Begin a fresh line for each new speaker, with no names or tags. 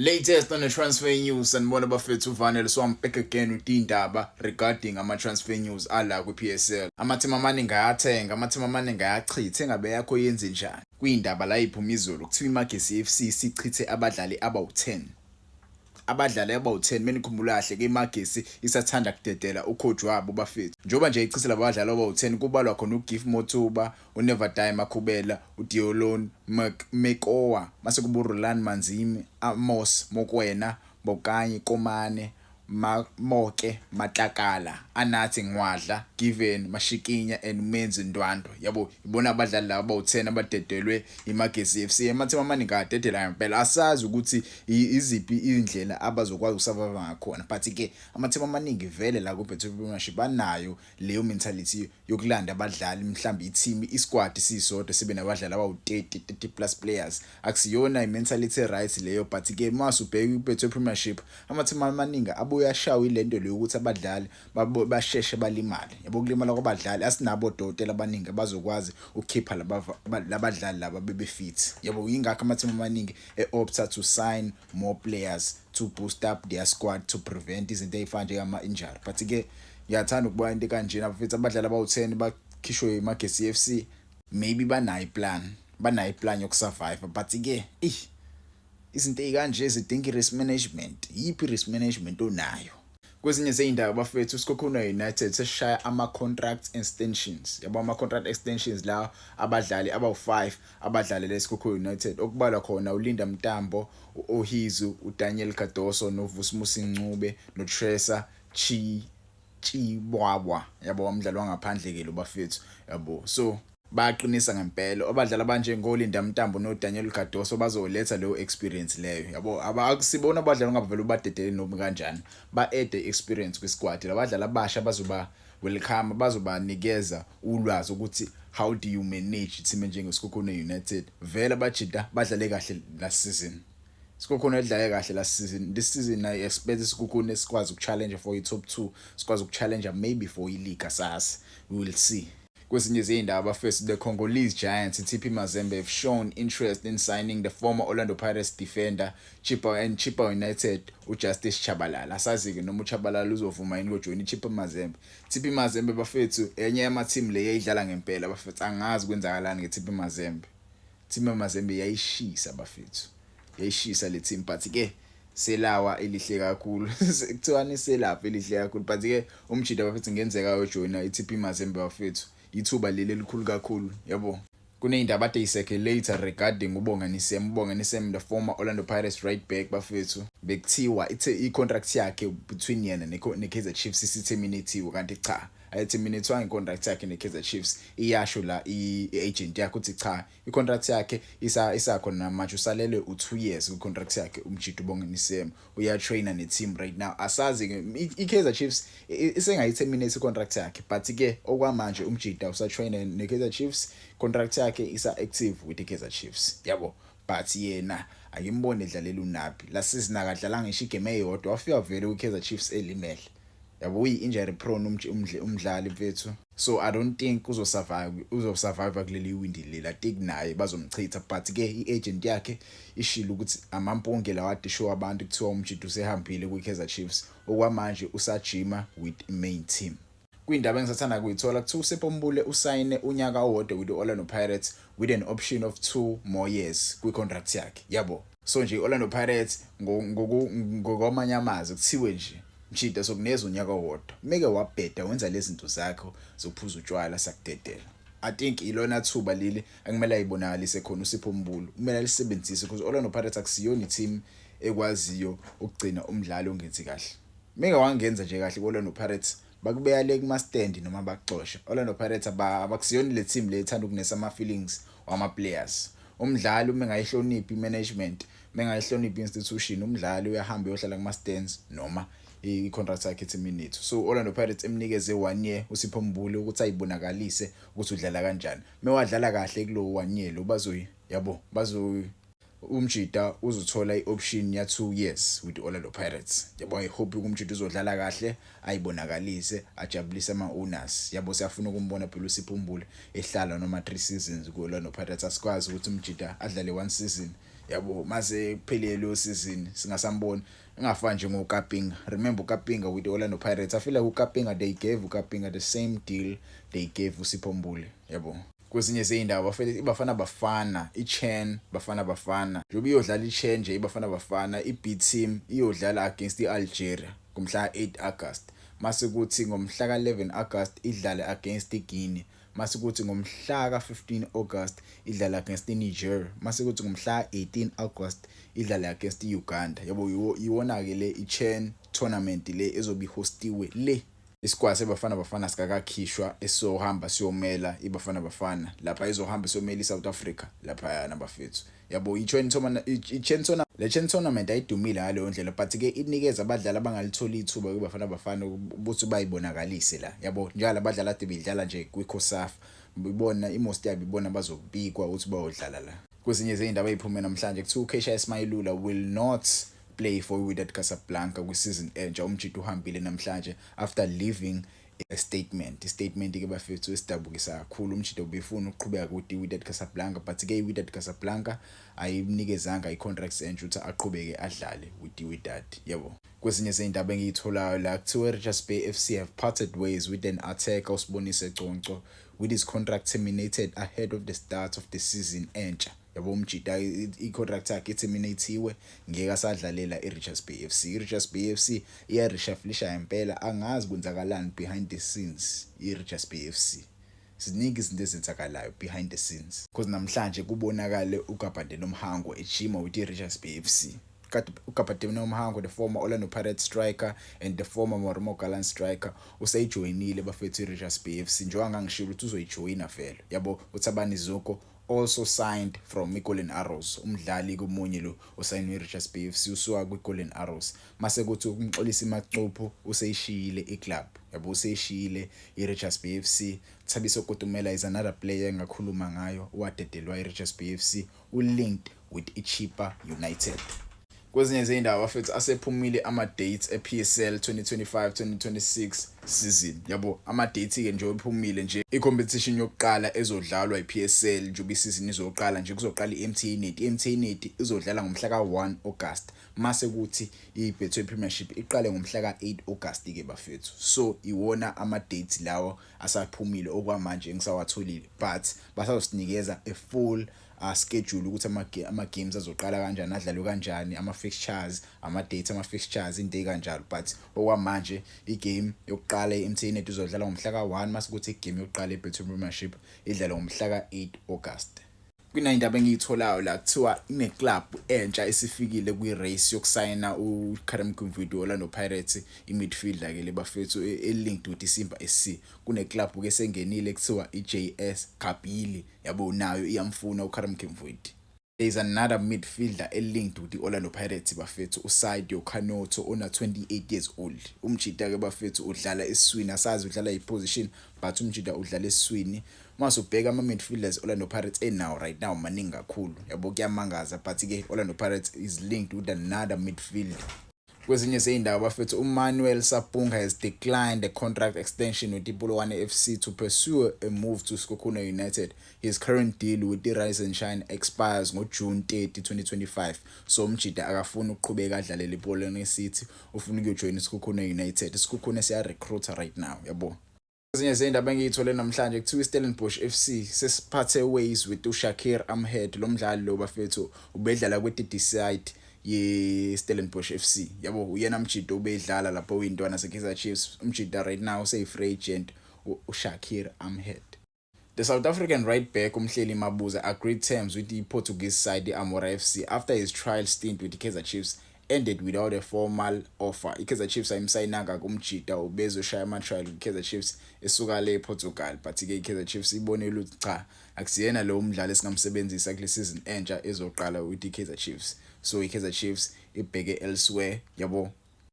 Latest on the transfer news, sanibona bafethu. Uvanele, so I'm back again with indaba regarding ama transfer news ala ku PSL. Amateam amaningi ayathenga, amateam amaningi ayachitha, engabe yakho yenze njani? Kuyindaba la iphuma izolo, kuthiwa iMagesi FC sichithe abadlali abawu10. Abadlali abawu10, menikhumbula kahle ke, iMagesi isathanda kudedela ucoach wabo bafethu. Njengoba nje ichithe laba badlali abawu10, kubalwa khona uGift Motuba, uNever Die Makhubela, uDiolon Mekoa, mase kuba uRoland Manzini, Amos Mokwena, Bokanyi Komane, Moke Matlakala, Anathi Ngwadla, Given Mashikinya and Menzi Ndwandwe. Yabo, ibona abadlali laba abawu10 abadedelwe iMagesi FC. Amateam amaningi adedela ngempela. Asazi ukuthi iziphi indlela abazokwazi ukusurvive ngakhona, but ke amateam amaningi vele la ku Betway Premiership banayo leyo mentality yokulanda abadlali, mhlawumbe i-team, isquad sisodwa sibe nabadlali abawu-30, 30 plus players. Akusiyona i-mentality right leyo, but ke mase ubheka i-Betway Premiership, amateam amaningi abuye ashawe ilento leyo ukuthi abadlali basheshe balimale. Yabo, kulimala kwabadlali, asinabo odokotela abaningi abazokwazi ukukhipha labadlali laba bebe-fit. Yabo, yingakho amateam amaningi e-opta to sign more players to boost up their squad to prevent izinto ey'fana njengama-injury. But ke ngiyathanda ukubona into kanjena bafethu, abadlali abawu-10 bakhishwe iMagesi FC. Maybe banayo iplan, banayo iplan yokusurvive, but ke eh izinto ezikanje zidinga i-risk management. Yiphi i-risk management onayo? Kwezinye zey'ndaba bafethu, Sekhukhune United sesishaya ama-contract extensions. Yabo, ama-contract extensions la, abadlali abawu-5 abadlalele Sekhukhune United, okubalwa khona uLinda Mntambo, u-Ohizu, uDaniel Cardoso, noVusimusi Ncube, noTresa Chi Chibwabwa. Yabo, umdlalo wangaphandle ke lo bafethu. Yabo, so bayaqinisa ngempela abadlali abanjengoLinda Mntambo noDaniel Cardoso, bazoletha leyo experience leyo. Yabo, akusibona abadlali ongavele ubadedele noma kanjani, ba-add experience kwisquad. Labadlali abasha bazoba welcome, bazobanikeza ulwazi ukuthi how do you manage team enjengeSekhukhune United. Vele abajida badlale kahle last season, Sekhukhune edlale kahle last season. This season I expect Sekhukhune sikwazi ukuchallenge for i-top 2, sikwazi ukuchallenge maybe for i-league, asazi, we will see. Kwezinye izindaba first, the Congolese giants TP Mazembe have shown interest in signing the former Orlando Pirates defender Chippa and Chippa United uJustice Chabalala. Asazi ke noma uChabalala uzovuma yini ukujoyina iChippa Mazembe. TP Mazembe bafethu, enye yama team le eyidlala ngempela bafethu. Angazi kwenzakalani ngeTP Mazembe. TP Mazembe yayishisa bafethu, yayishisa le team, but ke selawa elihle kakhulu, kuthiwani, selapha elihle kakhulu. But ke umjida bafethu ngenzeka ayojoyina iTP Mazembe bafethu, ithuba leli elikhulu kakhulu. Yabo, kuneyindaba ade yi-circulate regarding uBongani Sam. UBongani Sam, the former Orlando Pirates right back bafethu, bekuthiwa ithe i-contract yakhe between yena ne-Kaizer Chiefs isiterminatiwe, kanti cha, ayiterminatewanga i-contract yakhe ne-Kaizer Chiefs. Iyasho la i-agent yakhe ukuthi cha, i-contract yakhe isakhona namanje, usalelwe u2 years kwi-contract yakhe. Umjida uBongani Sam uya-trainer ne-team right now. Asazi ke, i-Kaizer Chiefs isengayiterminate i-contract yakhe, but ke okwamanje umjida usa-trainer ne-Kaizer Chiefs, contract yakhe isa active with i-Kaizer Chiefs. Yabo, but yena akimbone edlalela uNabi la season, akadlalanga ngisho igame eyodwa, wafika vele kwi-Kaizer Chiefs elimele. Yabo, uyi-injury prone umdlali mfethu, so I don't think uzosurvive, uzosurvive kuleli windi leli. I think naye bazomchitha, but ke i-agent yakhe ishilo ukuthi amampunge lawa ade show abantu kuthiwa umjida usehambile kwi-Kaizer Chiefs. Okwamanje usajima with main team. Kwindaba engisathanda kuyithola, kuthiwa uSipho Mbule usayine unyaka owodwa with the-Orlando Pirates with an option of 2 more years kwi-contract yakhe. Yabo, so nje i-Orlando Pirates, ngokwamanye amazwi kuthiwe nje, mjida, sokuneza unyaka owodwa, meke wabheda wenza lezi zinto zakho zokuphuza utshwala, sakudedela. I think ilona thuba leli akumele ayibonakalise khona uSipho Mbule, kumele alisebenzise, because Orlando Pirates akusiyona i-team ekwaziyo ukugcina umdlali ongenzi kahle. Meke wangenza nje kahle ku-Orlando Pirates, bakubeka le kuma stand noma bakuxosha. Orlando Pirates abakusiyona le team le ethanda ukunesa ama feelings wama players. Umdlali uma engayihloniphi i-management, uma engayihloniphi i-institution, umdlali uyahamba uyohlala kuma stands noma i-contract yakhe terminate. So Orlando Pirates emnikeze 1 year uSipho Mbule ukuthi ayibonakalise ukuthi udlala kanjani. Mewadlala kahle kulo 1 year lo, bazoyi, yabo, bazo umjida uzothola i-option ya 2 years with Orlando Pirates. Yabo, I hope umjida uzodlala kahle, ayibonakalise, ajabulise ama owners. Yabo, siyafuna ukumbona phela uSipho Mbule ehlala noma 3 seasons ku Orlando Pirates. Asikwazi ukuthi umjida adlale one season. Yabo, mase kuphelile leyo season singasamboni, engafani nje ngoKapinga. Remember uKapinga with the Orlando Pirates? I feel like uKapinga, they gave uKapinga the same deal they gave uSipho Mbule, yabo. Kwezinye zey'ndawo bafethu, iBafana Bafana, i-CHAN Bafana Bafana, njengoba iyodlala i-CHAN nje, iBafana Bafana i-B team iyodlala against i-Algeria ngomhla ka-8 August, mase kuthi ngomhla ka-11 August idlale against iGuinea, mase kuthi ngomhla ka-15 August idlale against iNiger, mase kuthi ngomhla ka-18 August idlale against i-Uganda, yabo. Iwona-ke le i-CHAN tournament le ezobe ihostiwe le. Isikwati seBafana Bafana sikakakhishwa esizohamba siyomela iBafana Bafana lapha, izohamba siyomela iSouth Africa lapha nabafethu, yabo. I-CHAN tournament, i-CHAN tournament, le CHAN tournament ayidumile ngaleyo ndlela, but ke inikeza abadlali abangalitholi ithuba kwiBafana Bafana ukuthi bayibonakalise la, yabo. Njalo abadlali ade bedlala nje kwiCOSAFA, ibona imost yabo, ibona bazobikwa ukuthi bayodlala la. Kwezinye zey'ndaba ey'phume namhlanje, kuthiwa uCassius Mailula will not play for Wydad Casablanca kwi-season entsha. Umjita uhambile namhlanje after leaving a statement, i-statement ke bafethu esidabukisa kakhulu. Umjita ubefuna ukuqhubeka ku-Wydad Casablanca, but ke i-Wydad Casablanca ayimnikezanga i-contract entsha ukuthi aqhubeke adlale with i-Wydad, yabo. Kwezinye zey'ndaba engiyitholayo la, kuthiwa Richards Bay FC have parted ways with an attacker, uSibonise Conco, with his contract terminated ahead of the start of the season entsha, yabo. Umjita i-contract yakhe iterminatiwe, ngeke asadlalela i-Richards Bay FC. I-Richards Bay FC iya-reshufflisha impela, angazi kwenzakalani behind the scenes. I-Richards Bay FC, ziningi izinto ezenzakalayo behind the scenes, because namhlanje kubonakale uGabadinho Mhango ejima with i-Richards Bay FC. uGabadinho Mhango, the former Orlando Pirates striker and the former Marumo Gallants striker, useyijoyinile bafethu i-Richards Bay FC, njengoba ngangishilo ukuthi uzoyijoyina vele, yabo. uThabani Zuko also signed from iGolden Arrows, umdlali komunye lo osayinwe iRichards Bay FC usuka kwiGolden Arrows. Mase kuthi uMxolisi Macuphu useyishiyile iclub, yabo, useyishiyile iRichards Bay FC. Thabiso Kutumela is another player engakhuluma ngayo owadedelwa iRichards Bay FC, ulinked with iChippa United. Kwezinye zey'ndawo bafethu, asephumile ama-dates e-PSL 2025-2026 season, yabo. Ama-dates-ke nje ephumile nje, i-competition yokuqala ezodlalwa i-PSL njengoba isizini izoqala nje, kuzoqala i-MTN 8. I-MTN 8 izodlala ngomhla ka-1 August, mase kuthi i-Betway Premiership iqale ngomhla ka-8 August-ke bafethu. So iwona ama-dates lawo asaphumile okwamanje engisawatholile, but basazosinikeza a full schedule ukuthi ama-games azoqala kanjani, adlalwe kanjani, ama-fixtures, ama-dates ama-fixtures, into ey'kanjalo. But okwamanje igame yokuqala i-MTN 8 izodlala ngomhla ka-1, mase kuthi igame yokuqala i-Betway Premiership idlalwe ngomhla ka-8 August. Kunayindaba engiyitholayo la, kuthiwa ine-club entsha esifikile kwi-race yokusayina uKarim Kimvuidi, Orlando Pirates i-midfielder ke le bafethu, e-linked with iSimba SC. Kune-club ke sengenile kuthiwa i-JS Kabylie, yabo, nayo iyamfuna uKarim Kimvuidi. There is another midfielder elinked with the-Orlando Pirates bafethu, uSadio Kanoto ona 28 years old. Umjita ke bafethu udlala esiswini, asazi udlala iposition, but umjita udlala esiswini. Mase ubheka ama midfielders Orlando Pirates enawo right now, maningi kakhulu, yabo, kuyamangaza, but ke Orlando Pirates is linked with another midfielder. Kwezinye zey'ndawo bafethu, uManuel Sapunga has declined a contract extension with iPolokwane FC to pursue a move to Sekhukhune United. His current deal with the Rise and Shine expires ngoJune 30 2025. So umjita akafuni ukuqhubeka adlalele iPolokwane City, ufuna ukuyojoyina iSekhukhune United. ISekhukhune siya recruiter right now, yabo. Ezinye zey'ndaba engiy'thole namhlanje, kuthiwa iStellenbosch FC sesiphathe ways with uShakir Ahmed. Lo mdlali lo bafethu ubedlala kwi-DD side ye-Stellenbosch FC, yabo. Uyena mjita ubedlala lapho uyintwana se-Kaizer Chiefs. Umjita right now useyi-free agent, uShakir Ahmed. The South African right back uMhleli Mabuza agreed terms with the Portuguese side Amora FC after his trial stint with the Kaizer Chiefs ended without a formal offer. I-Kaizer Chiefs ayimsayinanga kumjita, ubezoshaya ama-trial ku-Kaizer Chiefs esuka le ePortugal, but-ke i-Kaizer Chiefs ibonile ukuthi cha, akusiyena lo mdlali esingamsebenzisa kule season entsha ezoqala with i-Kaizer Chiefs. So i-Kaizer Chiefs ibheke elsewhere, yabo.